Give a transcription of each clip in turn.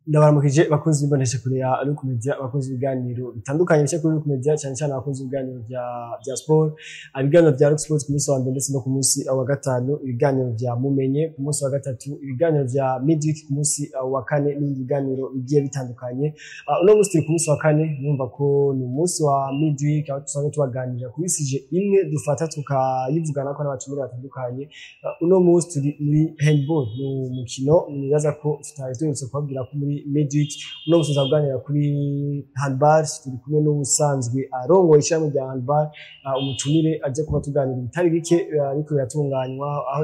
Ndabaramukije bakunzi b'imbonesha kure ya Luke Media, abakunzi b'ibiganiro bitandukanye bica kuri Luke Media, cyane cyane abakunzi b'ibiganiro vya sport, ibiganiro vya Luke Sport ku munsi wa mbere ndetse no ku munsi wa gatanu, ibiganiro vya Mumenye ku munsi wa gatatu, ibiganiro vya Midweek ku munsi wa kane n'ibindi biganiro bigiye bitandukanye. Uno munsi turi ku munsi wa kane, numva ko ni umunsi wa Midweek, aho dusanzwe tubaganirira kuri sujet imwe dufata tukayivuganako n'abatumire batandukanye. Uno munsi turi muri handball, ni umukino nibaza ko tutari duherutse kubabwira ko muri Midweek. Uno munsi tuzaganira kuri handball, turi kumwe n'ubusanzwe arongoye ishirahamwe rya handball, umutumire aje kuba tuganira ibitari bike ariko biratunganywa, aho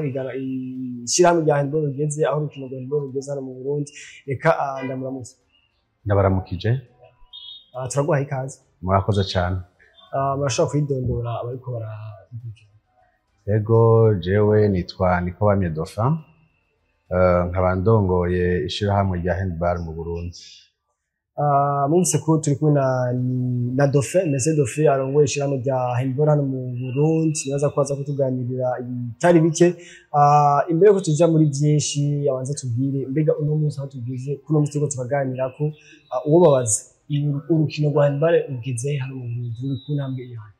ishirahamwe rya handball rigeze, aho urukino rwa handball rugeze hano mu Burundi. Reka ndamuramutse. Ndabaramukije. Turaguhaye ikaze. Murakoze cyane. Murashobora kwidondora abariko baradukurikira? Ego, jewe nitwa Nikobamye Dauphin, nkaba ndongoye ishirahamwe rya handball mu Burundi. Mwumvise ko turi kumwe na Dauphin, Mese Dauphin, arongoye ishirahamwe rya handball hano mu Burundi. Nibaza ko aza kutuganirira ibitari bike. Imbere yuko tuja muri byinshi, abanza tubwire mbega uno munsi aho tugeze, kuno munsi turiko turaganirako, uwo babaza urukino rwa handball rugeze hano mu Burundi, ruri ku ntambwe iyahe?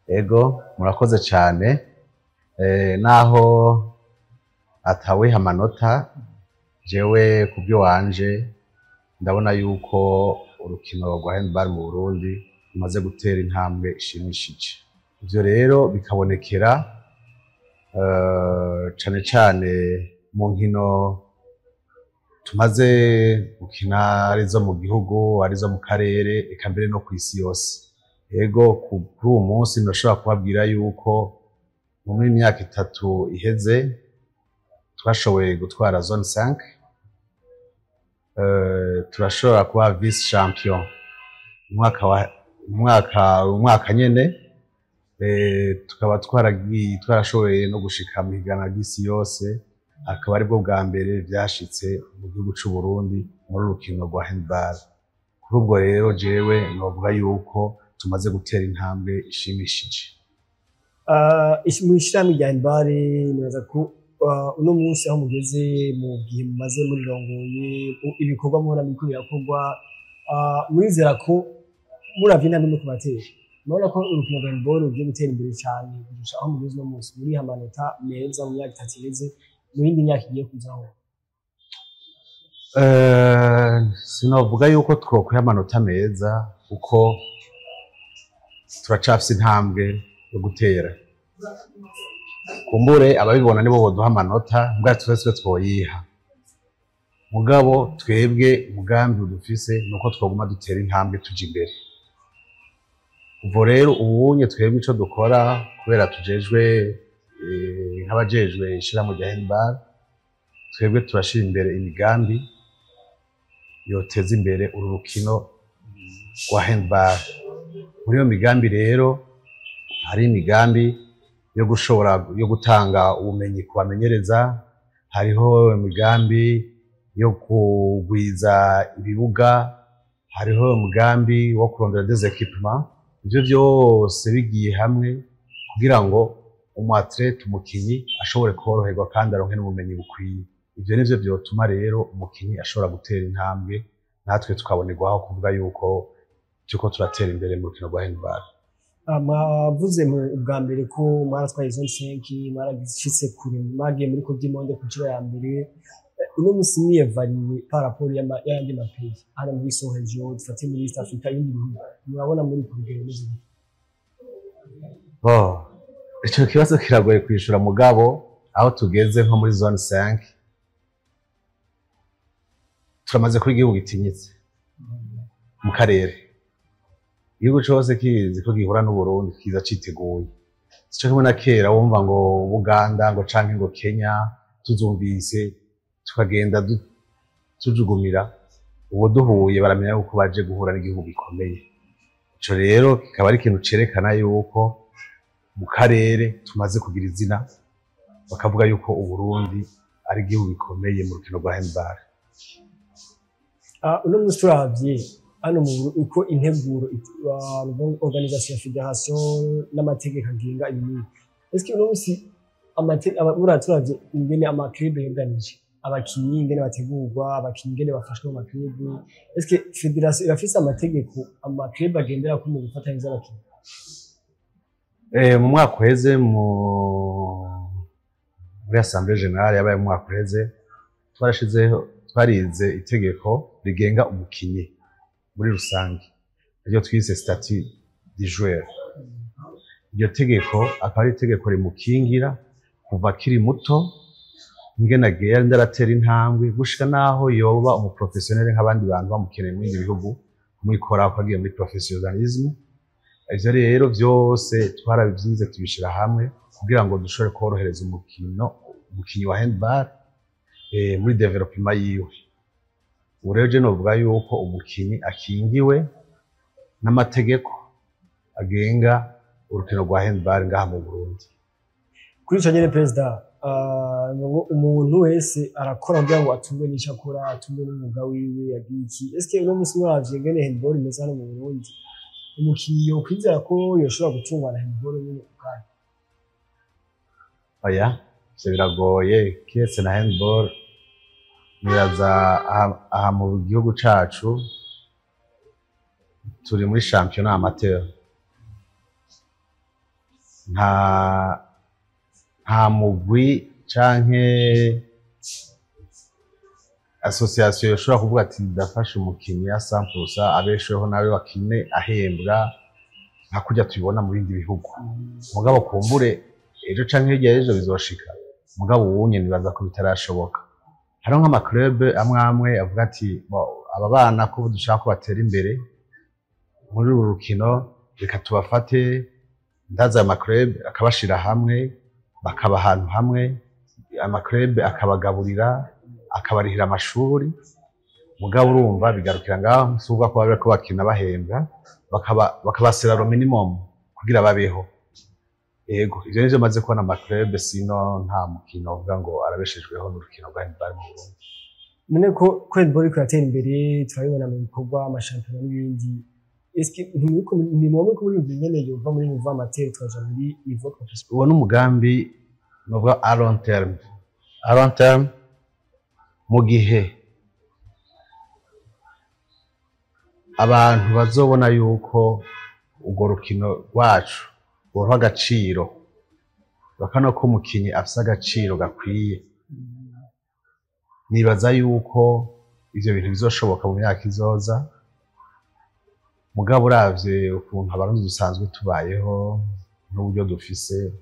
Ego, murakoze cyane. Naho atawiha amanota, jewe ku byo wanje ndabona yuko urukino rwa handball mu Burundi rumaze gutera intambwe ishimishije. Ivyo rero bikabonekera cane cane mu nkino tumaze gukina, arizo mu gihugu, arizo mu karere, eka mbere no kw'isi yose. Ego, kuri uwo munsi ndashobora kubabwira yuko muri myaka 3 iheze twashoboye gutwara zone 5, turashobora kuba vice champion umwaka wa umwaka nyene, tukaba twaragiye twarashoboye no gushika mu higanwa ry'isi yose, akaba aribwo bwa mbere vyashitse mu gihugu c'u Burundi muri urukino rwa handball. Kuri ubwo rero jewe novuga yuko tumaze gutera intambwe ishimishije. Mu ishirahamwe rya handball, nibaza ko uno munsi aho mugeze, mu gihe mumaze murirongoye, ibikorwa mubona biriko birakorwa, murizera ko muravye intambwe muriko muratera, murabona ko urukino rwa handball rugiye gutera imbere cyane kurusha aho mugeze uno munsi, muriha amanota meza mu myaka 3 iheze, mu yindi myaka igiye kuzaho? Sinovuga yuko twokwiha amanota meza, kuko turacafise intambwe yo gutera. Kumbure ababibona nibo boduha amanota, mbwa twese twoyiha. Mugabo twebwe umugambi dufise nuko twoguma dutera intambwe tuja imbere. Ubwo rero ubunye twebwe ico dukora, kubera tujejwe nk'abajejwe ishirahamwe rya handball, twebwe turashira imbere imigambi yoteza imbere uru rukino rwa handball. Muri iyo migambi rero hari imigambi yo gushobora yo gutanga ubumenyi ku bamenyereza, hariho imigambi yo kugwiza ibibuga, hariho umugambi wo kurondera des équipements. Ivyo vyose bigiye hamwe kugira ngo umu athlète, umukinyi, ashobore koroherwa kandi aronke n'ubumenyi bukwiye. Ivyo nivyo vyotuma rero umukinyi ashobora gutera intambwe, natwe tukabonerwaho kuvuga yuko turiko turatera imbere mu rukino rwa handball. Mwavuze mu bwa mbere ko mwaratwaye zone 5, mwaragishitse kure, mwagiye muri Coupe du Monde ku nshuro ya mbere. Uno musi mwiyevariwe par rapport y'ayandi ma pays hano muri sous région, dufate muri East Africa, ibindi bihugu, murabona muri ku rugero rumeze gute? Bon, ico kibazo kiragoye kwishura, mugabo aho tugeze nko muri zone 5, turamaze kuba igihugu gitinyitse mu karere. Igihugu cose kizi ko gihura n'Uburundi kiza citeguye. Sico kimwe na kera wumva ngo Buganda, ngo canke ngo Kenya, tuzumvise tukagenda tujugumira. Ubu duhuye baramenya yuko baje guhura n'igihugu gikomeye. Ico rero kikaba ari ikintu cerekana yuko mu karere tumaze kugira izina, bakavuga yuko Uburundi ari igihugu gikomeye mu rukino rwa handball. Uno munsi turavye hano mu uko integuro organisation ya fédération n'amategeko agenga ibintu, est-ce que uno munsi buriya turavye ingene ama club yuganije Abakinyi ingene bategurwa, abakinyi ingene bafashwe mu ma club, est-ce que fédération irafise amategeko ama club agenderako mu gufata neza abakinyi? Mu mwaka uheze, muri assemblée générale yabaye mu mwaka uheze, twarashizeho, twarize itegeko rigenga umukinyi muri rusange, iryo twise statut du joueur. Iryo tegeko akaba ari itegeko rimukingira kuva akiri muto, ingene agenda aratera intambwe gushika naho yoba umu professionnel nk'abandi bantu, bamukeneye mu bindi bihugu kumwikora ko agiye muri professionnalisme. Ivyo rero vyose twarabivyize, tubishira hamwe kugira ngo dushobore korohereza umukinyi wa handball muri développement yiwe. Ubu rero je novuga yuko umukinyi akingiwe n'amategeko agenga urukino rwa handball ngaha mu Burundi. Kuri ico nyene, perezida, ngo umuntu wese arakora kugira ngo atungwe n'ico akora, atungwe n'umwuga wiwe, agira iki. Eske uno musi muravye ingene handball imeze hano mu Burundi, umukinyi yokwizera ko yoshobora gutungwa na handball nyene ubwayo? Oya, ivyo biragoye. Kiretse na handball, nibaza aha mu gihugu cacu turi muri championnat amateur, nta mugwi canke association yoshobora kuvuga ati ndafashe umukinyi ya 100% abesheho nawe bakine ahembwa nka kurya tubibona mu bindi bihugu. Mugabo kumbure ejo canke hirya y'ejo bizoshika, mugabo uwunye nibaza ko bitarashoboka. Hariho nk'ama club amwe amwe avuga ati: "Bo, aba bana ko dushaka ko batera imbere muri uru rukino, reka tubafate." Ndaza ayo ma club akabashira hamwe, bakaba ahantu hamwe, ama club akabagaburira, akabarihira amashuri. Mugabo urumva bigarukira ngaho, si ukuvuga ko bariko bakina bahembwa, bakabasera le minimum kugira babeho. Yego, ivyo nivyo maze kubona ama club, sino nta mukino uvuga ngo arabeshejweho n'urukino rwa handball mu Burundi. None ko handball iriko iratera imbere, turabibona mu bikorwa, amashampiyona n'ibindi, eske ni ngombwa ko muri ingene yova muri niveau amateur tukaja muri niveau professionnel? Uwo n'umugambi novuga à long terme, à long terme, mu gihe abantu bazobona yuko urwo rukino rwacu boruha agaciro, bakabona ko umukinyi afise agaciro gakwiye, nibaza yuko ivyo bintu bizoshoboka mu myaka izoza. Mugabo uravye ukuntu Abarundi dusanzwe tubayeho n'uburyo dufise,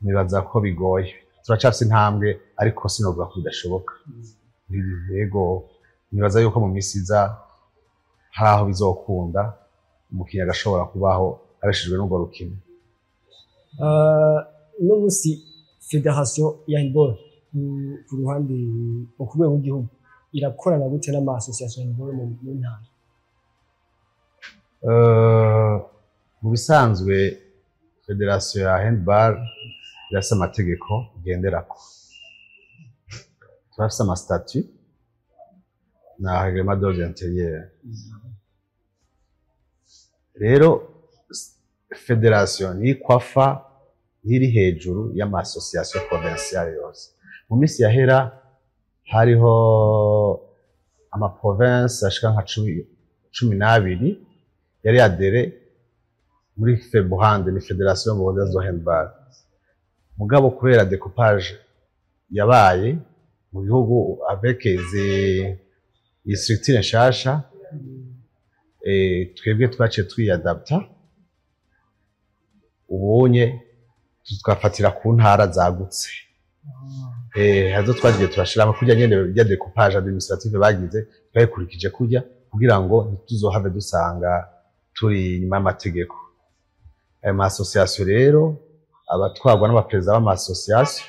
nibaza ko bigoye, turacafise intambwe, ariko sinovuga ko bidashoboka. Yego, nibaza yuko mu misi iza hari aho bizokunda, umukinyi agashobora kubaho abeshejwe n'urwo rukino. Uno musi fédération ya handball ku ruhande, ku rwego rw'igihugu, irakorana gute n'ama association ya handball mu ntara? Mu bisanzwe fédération ya handball irafise amategeko igenderako. Turafise ama statut na règlement d'ordre intérieur. Rero fédération nikwafa ntiri hejuru y'ama association provinciale yose. Mu minsi yahera hariho ama province ashika nka 12 yari adhéré muri FEBUHAND, ni Fédération Burundaise de Handball. Mugabo kubera découpage yabaye mu bihugu avec izi structure nshasha, twebwe twaciye twiyadapta, ubunye tugafatira ku ntara zagutse. Hazo twagiye turashiramo kurya nyene ya découpage administrative bagize, twayikurikije kurya kugira ngo ntituzohave dusanga turi inyuma y'amategeko. Ayo ma association rero abatwarwa n'abaperezida b'ama association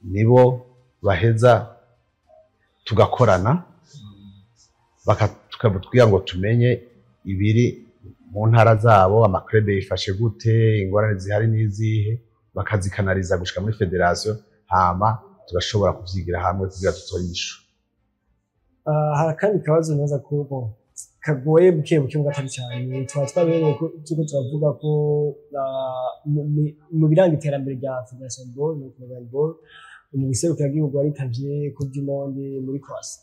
nibo baheza tugakorana, kugira ngo tumenye ibiri mu ntara zabo, ama club yifashe gute, ingorane zihari n'izihe, bakazikanaliza gushika muri fédération, hama tugashobora kuvyigira hamwe kugira dutore inyishu. Hari akandi kabazo neza ko bon, kagoye buke buke muga atari cyane. Tuba twabereye ko turiko turavuga ko mu biranga iterambere rya fédération handball no kuvuga handball. Mu gihugu waritavye Coupe du Monde muri Croatia,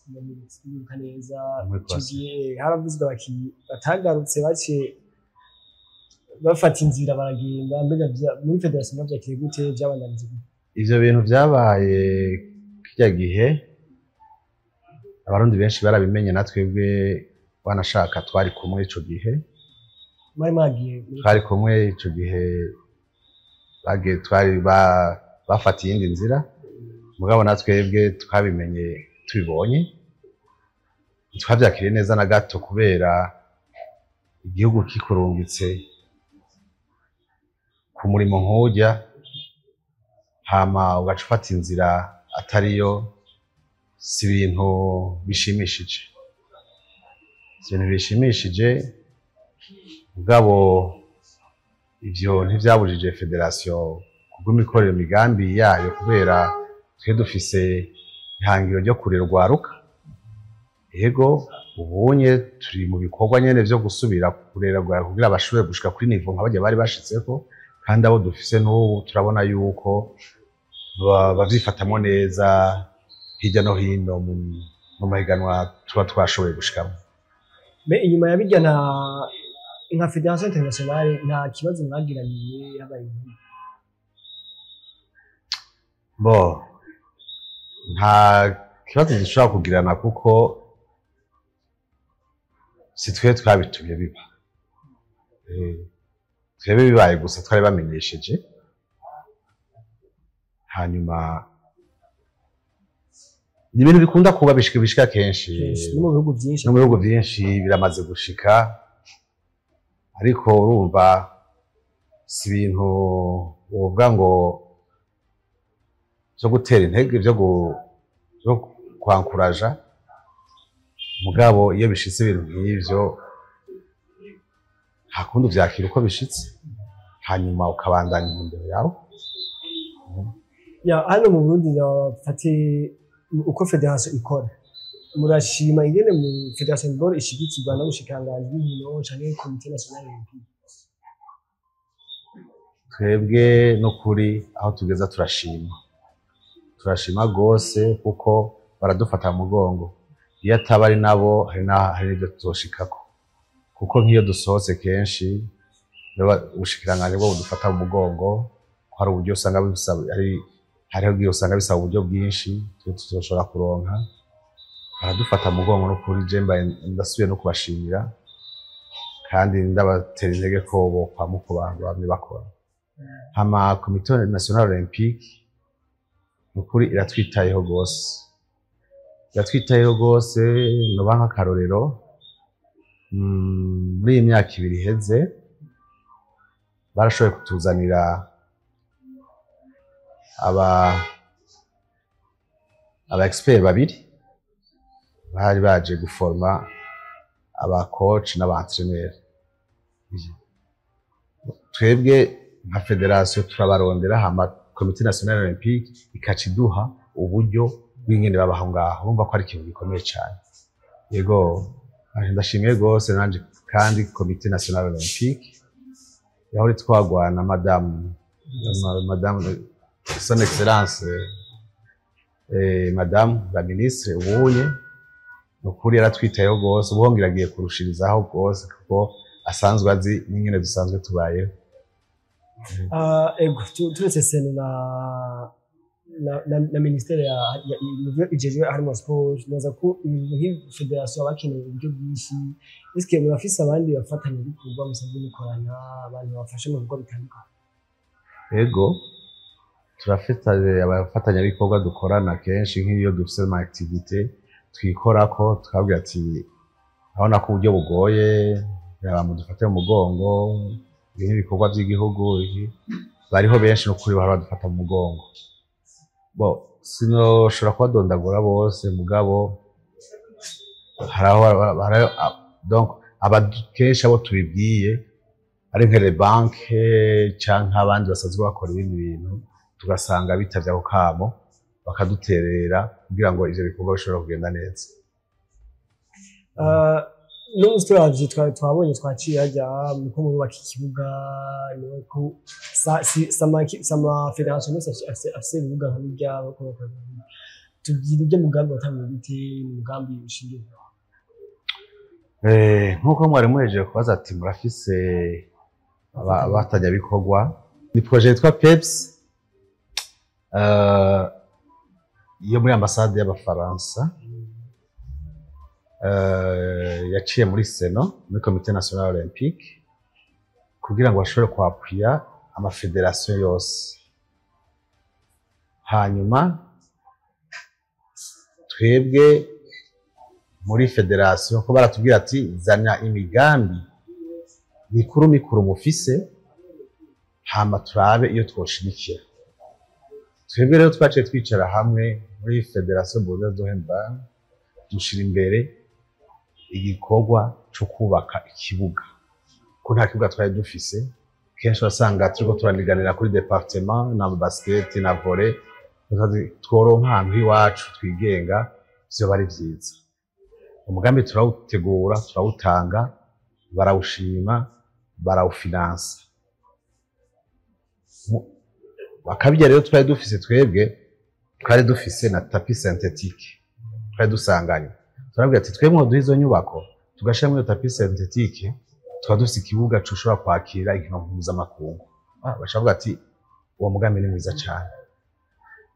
ndibuka neza. Muri Ico Croatia. gihe haravuzwe abakinyi batagarutse, baciye bafata inzira baragenda. Mbega muri fédération bavyakiriye gute? Vyabandanije gute? Ivyo bintu vyabaye kirya gihe, Abarundi benshi barabimenye, natwebwe wanashaka twari kumwe ico gihe. Mwari mwagiye muri Twari kumwe ico gihe bagiye, twari bafata iyindi nzira, mugabo natwebwe twabimenye tubibonye, ntitwavyakiriye neza na gato, kubera igihugu kikurungitse ku murimo nk'urya, hama ugaca ufata inzira atariyo, si ibintu bishimishije, si ibintu bishimishije. Mugabo ivyo ntivyabujije fédération kuguma ikorera imigambi yayo, kubera twe dufise ihangiro ryo kurera urwaruka. Yego, ubunye turi mu bikorwa nyene vyo gusubira kurera urwaruka kugira bashobore gushika kuri niveau nka barya bari bashitseko, kandi abo dufise n'ubu turabona yuko bavyifatamwo neza hirya no hino mu mahiganwa tuba twashoboye gushikamo. Mais inyuma ya bijya, nta nka fédération internationale nta kibazo mwagiraniye habaye inkuru? Bo, nta kibazo dushobora kugirana, kuko si twe twabitumye biba. Twebwe bibaye gusa twari bamenyesheje, hanyuma ni ibintu bikunda kuba, bishika kenshi. Kenshi, no mu bihugu byinshi. No mu bihugu byinshi biramaze gushika, ariko urumva si ibintu wovuga ngo vyo gutera intege, vyo kwankuraja. Mugabo iyo bishitse ibintu nk'ivyo, nta kundi, uvyakira uko bishitse, hanyuma ukabandanya intumbero yawe. Ya, hano mu Burundi bafate uko fédération ikora, murashima ingene mu fédération handball ishigikirwa n'ubushikiranganji bw'inkino canke comité national olympique? Twebwe n'ukuri aho tugeza turashima, turashima rwose, kuko baradufata mu mugongo. Iyo ataba ari nabo, hari n'ibyo tuzoshikako, kuko nk'iyo dusohotse kenshi ubushikiranganji bwo budufata mu mugongo, ko hari uburyo usanga bisaba, hariho igihe usanga bisaba uburyo bwinshi twe tuzoshobora kuronka. Baradufata mu mugongo n'ukuri. Je mbaye ndasubiye no kubashimira, kandi ndabatera intege ko bokwama uko bamye bakora. Hama Comité National Olympique nukuri iratwitayeho gose, iratwitayeho gose. Noba nk'akarorero, muri iyi myaka 2 iheze barashoboye kutuzanira aba expert babiri bari baje guforma aba coach n'aba entraîneur. Twebwe nka fédération turabarondera, hama Comité National Olympique ikaca iduha uburyo bw'ingene babaho ngaho. Urumva ko ari ikintu gikomeye cyane. Yego, ndashimiye rwose nanje kandi Comité National Olympique yahora itwagwa na madame son excellence, madame la ministre. Ubunye nukuri yaratwitayeho rwose, ubuhongira agiye kurushirizaho rwose, kuko asanzwe azi n'ingene dusanzwe tubayeho. Ego, turetse seno na ministère ya ivyo ijejwe harimo sport, noza ko ibintu nk'i fédération bakeneye uburyo bwinshi. Eske murafise abandi bafatanyabikorwa musanzwe mukorana, abantu bafasha mu bikorwa bitandukanye? Ego, turafite abafatanyabikorwa dukorana kenshi. Nk'iyo dufise ama activité twikorako, tukabwira ati: "Urabona ko uburyo bugoye, abantu dufate mu mugongo, ibi ni ibikorwa by'igihugu." Ibi bariho benshi n'ukuri bahora badufata mu mugongo. Bo sinoshobora kubadondagura bose, mugabo haraho donc aba kenshi abo tubibwiye ari nka banke canke abandi basanzwe bakora ibindi bintu, tugasanga bitavye ako kamo, bakaduterera kugira ngo ivyo bikorwa bishobore kugenda neza. N'umunsi turavye twabonye twaciye hajya muko murubaka ikibuga, nuko sama fédération yose afise ibibuga nka birya bariko bakora. Tubwire ibyo mugambi watanguye gute, ni umugambi ushingiye ku? Nk'uko mwari muhejeje kubaza ati murafise abafatanyabikorwa, ni projet yitwa PEPS yo muri ambasade y'Abafaransa, yaciye muri CNO, muri Comité National Olympique, kugira ngo bashobore kwappuya amafédération yose. Hanyuma twebwe muri fédération ko baratubwira ati zana imigambi mikuru mikuru mufise, hama turabe iyo twoshigikira. Twebwe rero twaciye twicara hamwe muri Fédération Burundaise de Handball, dushira imbere igikorwa co kubaka ikibuga, ko nta kibuga twari dufise. Kenshi wasanga turiko turaniganira kuri département na basket na volley. Tworonka ahantu h'iwacu twigenga, vyoba ari vyiza. Umugambi turawutegura, turawutanga, barawushima, barawufinansa. Bakabirya rero twari dufise, twebwe twari dufise na tapis synthétique twari dusanganye. Turabwira ati twebwe mwoduha izo nyubako, tugashiramwo iyo tapis synthétique, tukaba dufise ikibuga coshobora kwakira inkino mpuzamakungu. Baca bavuga ati uwo mugambi ni mwiza cane.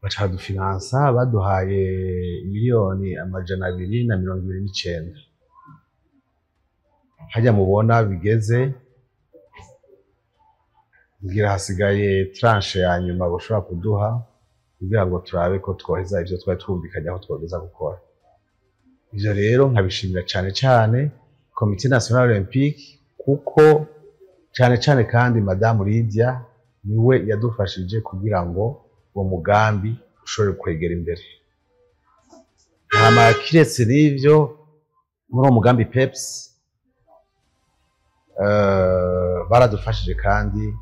Baca badufinansa, baduhaye 229 miliyoni. Hajya mubona bigeze ngira hasigaye tranche ya nyuma bashobora kuduha kugira ngo turabe ko twoheza ivyo twari twumvikanye aho twogeza gukora. Ivyo rero nkabishimira cane cane Comité National Olympique, kuko cane cane kandi Madamu Lydia niwe yadufashije kugira ngo uwo mugambi ushobore kwegera imbere. Hama kiretse n'ivyo, muri uwo mugambi PEPS baradufashije kandi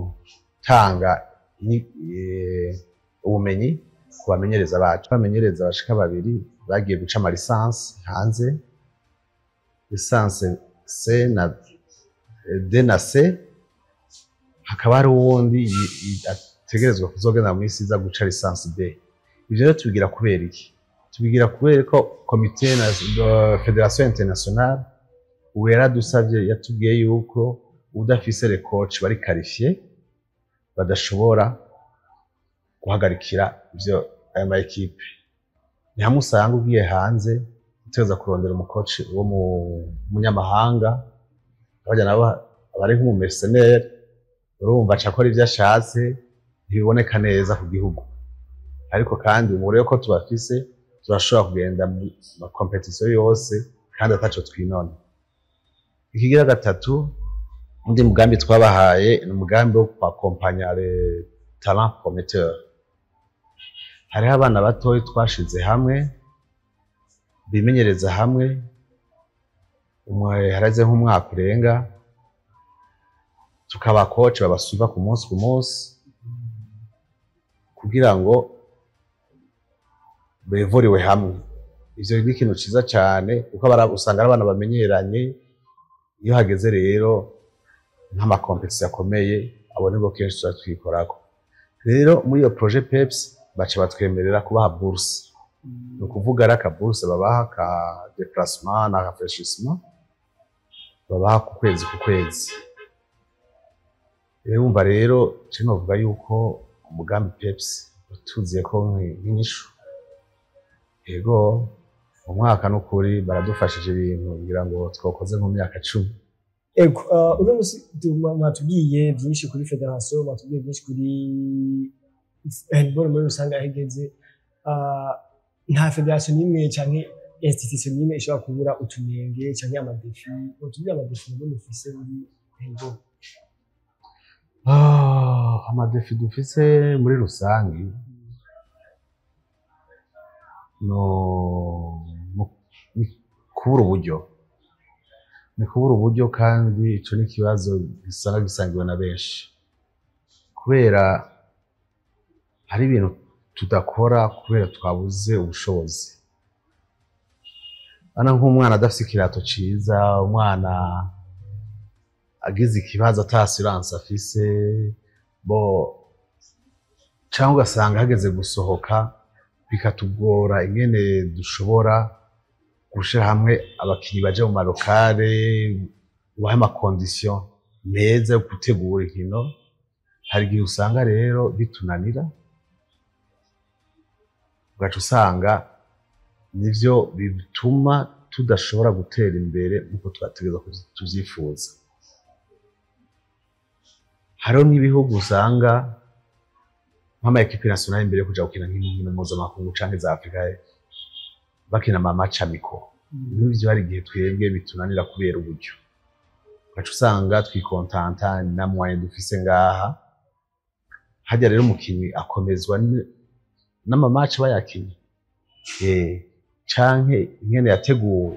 gutanga ubumenyi ku bamenyereza bacu. Abamenyereza bashika babiri bagiye guca ama licence hanze, licence C na D na C. Hakaba hari uwundi ategerezwa kuzogenda mu isi iza guca licence B. Ivyo rero tubigira kubera iki? Tubigira kubera ko comité na fédération internationale ubu yaradusavye, yatubwiye yuko udafise les coach bari qualifiés badashobora guhagarikira ivyo ayo ma équipe. Ni hamwe usanga ugiye hanze utegereza kurondera umukoci wo mu munyamahanga, abajya nabo aba ari nk'umu mercenaire, urumva aca akora ivyo ashatse, ntibiboneka neza ku gihugu. Ariko kandi ubu rero ko tubafise, turashobora kugenda mu ma compétition yose kandi ataco twinona. Ikigira gatatu, undi mugambi twabahaye ni umugambi wo kwaccompagna les talents prometteurs. Hariho abana batoyi twashize hamwe bimenyereza hamwe, umwe haraze nk'umwaka urenga, tukaba coach babasuiva ku munsi ku munsi kugira ngo bevuriwe hamwe. Ivyo ni ikintu ciza cane, kuko usanga ari abana bamenyeranye. Iyo hageze rero nk'amacompétition akomeye, abo nibo kenshi tuba twikorako. Rero muri iyo projet PEPS baca batwemerera kubaha bourse, ni ukuvuga ari akabourse babaha ka déplacement na rafraîchissement, babaha ku kwezi ku kwezi. Rero wumva rero je novuga yuko umugambi PEPS utuziye ko nk'inyishu. Yego, mu mwaka n'ukuri baradufashije ibintu ngira ngo twakoze nko mu myaka 10. Ego, uno musi mwatubwiye byinshi kuri fédération, mwatubwiye byinshi kuri handball muri rusange aho igeze. Nta fédération n'imwe canke institution n'imwe ishobora kubura utunenge canke amadéfis. Mwatubwiye amadéfis nabwo mufise muri handball? Amadéfis dufise muri rusangi no ni kubura uburyo, ni kubura uburyo, kandi ico ni ikibazo gisanga gisangiwe na benshi, kubera hari ibintu tudakora kubera twabuze ubushobozi. Ana nk'umwana adafise ikirato ciza, umwana agize ikibazo ata assurance afise, bo cyangwa ugasanga hageze gusohoka bikatugora ingene dushobora gushira hamwe abakinyi baje mu ma locales, ubahe ama conditions meza yo gutegura inkino. Hari igihe usanga rero bitunanira, ugaca usanga nivyo bituma tudashobora gutera imbere nkuko twategerezwa tuvyifuza. Hariho nk'ibihugu usanga nk'ama équipes nationales, imbere yo kuja gukina nk'inkino mpuzamakungu canke za Afrika, bakina ama match amicaux. N'ivyo hari igihe twebwe bitunanira kubera uburyo, ugaca usanga twikontanta na moyens dufise ngaha. Harya rero umukinyi akomezwa n'ama match bayakinye, canke ingene yateguwe.